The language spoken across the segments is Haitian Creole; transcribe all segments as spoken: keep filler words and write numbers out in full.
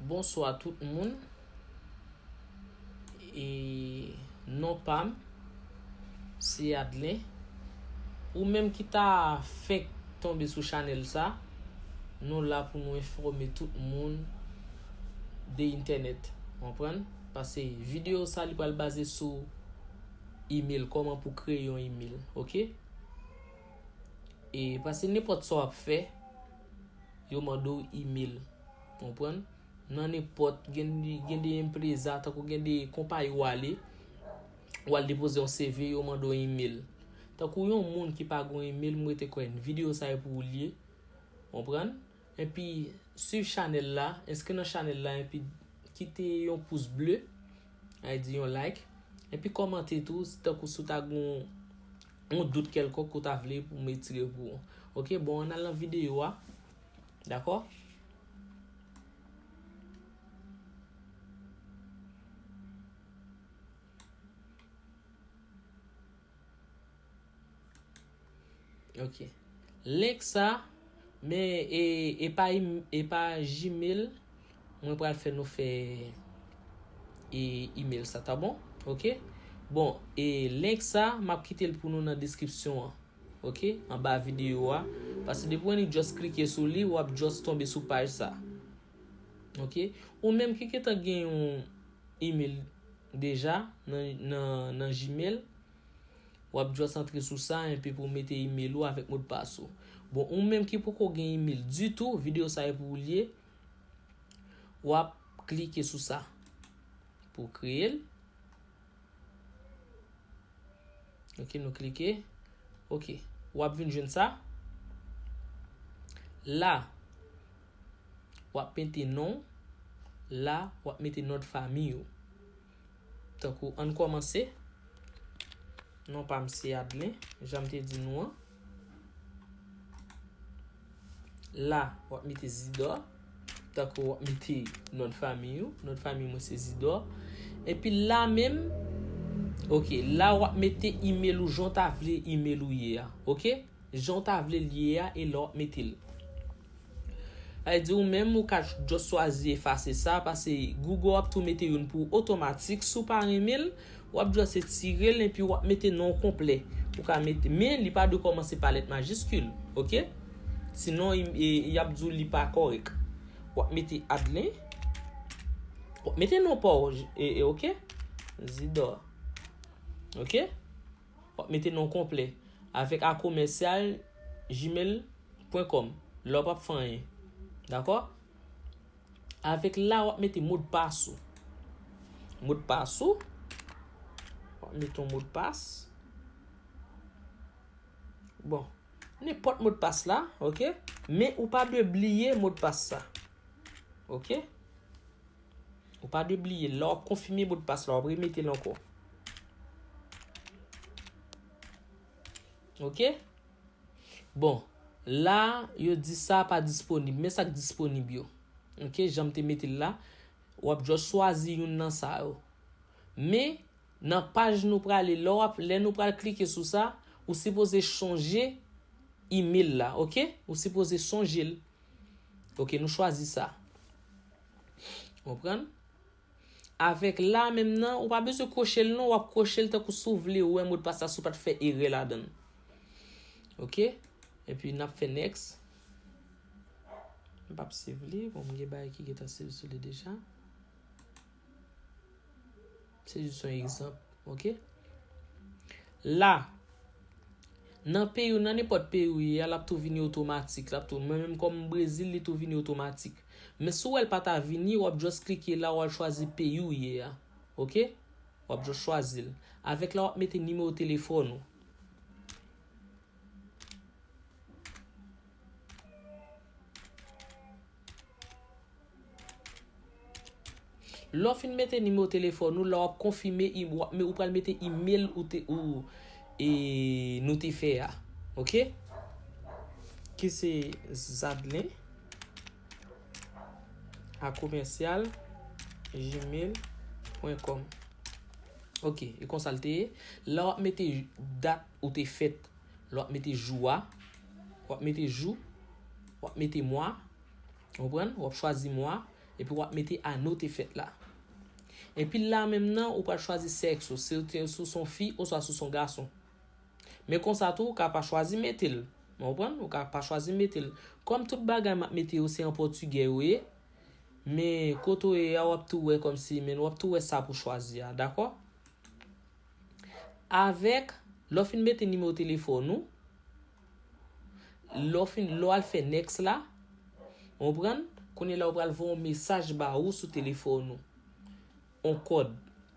Bonswa tout moun. E non pa m, se Adlen. Ou menm ki ta fenk tonbe sou chanèl sa, nou la pou nou enfòme tout moun de entènèt. Konprann? Paske videyo sa, li pral baze sou email, kòman pou kreye yon email, oke? E paske nenpòt sa w ap fè, yo mande w email. Konprann? Nan nenpòt, gen, gen de enpreza, tankou gen de konpayi w ale, w al depoze yon C V, yo mande w email. Tankou yon moun ki pa gen yon email, m rete kwè videyo sa e pou ou l ye. Konprann? Epi, swiv chanèl la, enskri nan chanèl la, epi kite yon pous ble, sa vle di yon like, epi kòmante tou, tankou si w ta gen yon, yon dout kèlkonk ou ta vle pou m retire pou ou. Oke, bon, ann al nan videyo a. Dakò? Ok. Link sa, men e, e pa, e pa Gmail, mwen pral fè nou fè e, email sa, ta bon? Ok? Bon, e link sa, m ap kite l pou nou nan deskripsyon an. Ok? Anba videyo a. Paske depi w just klike sou li, w ap just tonbe sou paj sa. Ok? Ou menm ki gentan gen yon email deja nan, nan, nan Gmail, w ap just antre sou sa, enpi pou w mete email ou avèk modpas ou. Bon, ou menm ki poko gen email ditou, videyo sa e pou ou l ye, w ap klike sou sa pou w kreye l. Ok, nou klike. Ok, w ap vin jwenn sa. La, w ap mete non. La, w ap mete non fanmi ou. Tankou, ann kòmanse. Non pa m se Adlen, jan m te di nou an. La, w ap mete Zidor. Tankou w ap mete non fanmi ou. Non fanmi mwen se Zidor. Epi la menm, ok, la w ap mete email ou jan w ta vle email ou ye a. Ok? Jan w ta vle l ye a, e la w ap mete l. Sa vle di ou menm, ou ka just chwazi efase sa, paske Google ap tou mete youn pou ou otomatik. Si w pa renmen l, w ap just retire l, epi w ap mete non w konplè. Ou ka mete, men li pa dwe kòmanse pa lèt majiskil, ok? Sinon, y, e, y ap di w li pa kòrèk. W ap mete Adlen. W ap mete non pa w, e, e, ok? Zidor. Ok? W ap mete non konplè. Avèk a commercial gmail point com. La w p ap fè anyen. Dakò? Avèk la, w ap mete modpas ou. Modpas ou. W ap mete yon modpas. Bon, nenpòt modpas la, ok? Men ou pa dwe bliye modpas sa. Ok? Ou pa dwe bliye l. La w ap konfime modpas la, w ap remete l ankò. Ok? Bon, la, yo di sa pa disponib. Men sa k disponib yo. Ok, jan m te mete l la, w ap just chwazi youn nan sa yo. Men, nan paj nou prale, lè w ap, lè nou pral klike sou sa, ou sipoze chanje email la, ok? Ou sipoze chanje l. Ok, nou chwazi sa. Konprann? Avèk la menm nan, ou pa bezwen kwoche l non, w ap kwoche l tankou si w vle wè modpas la si w pa t fè erè ladan l. Ok? Epi n ap fè next. M p ap save li, bon, m gen bagay ki gentan save sou li deja. Se jis yon egzanp, ok? La, nan peyi w, nan nenpòt peyi w ye a, l ap tou vini otomatik. L ap tou, mwen menm kòm m Brezil, li tou vini otomatik. Men si w wè l pa ta vini, w ap just klike la, w al chwazi peyi w ye a. Ok? W ap just chwazi l. Avèk la, w ap mete nimewo telefòn ou. Lè w fin mete nimewo telefòn ou, la w ap konfime, ou pral mete email ou te, ou, e, nou te fè a. Ok? Ki se Zadlen a commercial gmail point com. Ok, e konsa l te ye. La w ap mete dat ou te fèt. La w ap mete jou a. W ap mete jou. W ap mete mwa. Konprann? W ap chwazi mwa. Epi w ap mete a note fèt la. Epi la menm nan, ou pral chwazi sèks ou, si w te, si w se yon fi oswa si w se yon gason. Men konsa tou, ou ka pa chwazi mete l. Ou konprann? Ou ka pa chwazi mete l. Kòm tout bagay m ap mete yo, se an pòtigè yo ye. Men kote w ye a, w ap tou wè kòmsi, men w ap tou wè sa pou chwazi a, dakò? Avèk, lè w fin mete nimewo telefòn ou, lè w fin, lè w al fè next la, ou konprann? Kounye la, ou pral voye yon mesaj ba ou sou telefòn ou. On kòd.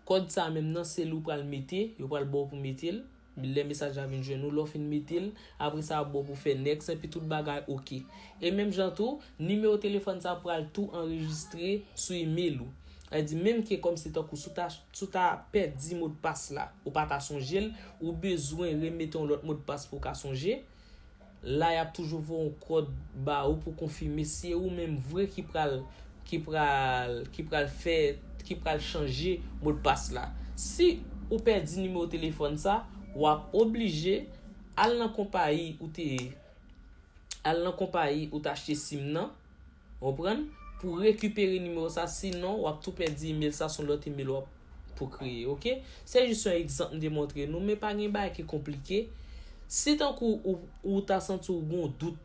Kòd sa menm nan, se li w pral mete, yo pral ba w pou mete l. Lè mesaj la vin jwenn ou, lè w fin mete l, apre sa, y ap ba w pou fè next, epi tout bagay oke. E menm jan tou, nimewo telefòn sa pral tou anrejistre sou email ou. Sa vle di, menm ke kòmsi tankou si w ta, si w ta pèdi modpas la, ou pa ta sonje l, ou bezwen remete yon lòt modpas pou w ka sonje, la, y ap toujou voye yon kòd ba ou pou konfime si se ou menm vre ki pral, ki pral, ki pral fè, ki pral chanje modpas la. Si ou pèdi nimewo telefòn sa, w ap oblije al nan konpayi ou te, al nan konpayi ou t achte sim nan, ou konprann? Pou rekipere nimewo sa, sinon w ap tou pèdi email sa, se yon lòt email w ap pou kreye, oke? Se jis yon egzanp m te montre nou, men pa gen bagay ki konplike. Si tankou ou, ou ta santi w gen yon dout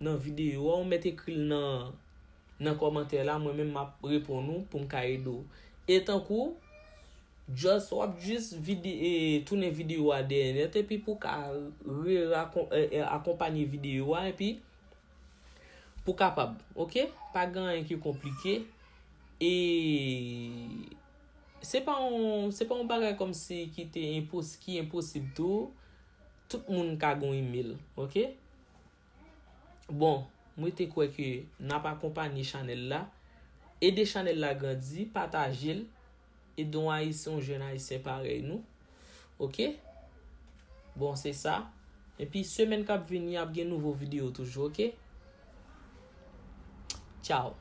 nan videyo a, ou mèt ekri l nan, nan kòmantè la, mwen menm m ap reponn ou pou m ka ede w. E tankou, just, w ap jis vide, e, tounen videyo a dèyè nèt, epi pou w ka re-, rakon-, e, e, akonpanye videyo a, epi pou kapab, oke? Pa gen anyen ki konplike. E se pa yon, se pa yon bagay kòmsi ki te enpos-, ki enposib tou. Tout moun ka gen yon email, oke? Bon, mwen te kwè ke n ap akonpanye chanèl la, ede chanèl la grandi, pataje l, ede yon Ayisyen, yon jèn Ayisyen parèy nou. Oke? Bon, se sa. Epi semèn k ap vini, ap gen nouvo videyo toujou, oke? Tchao.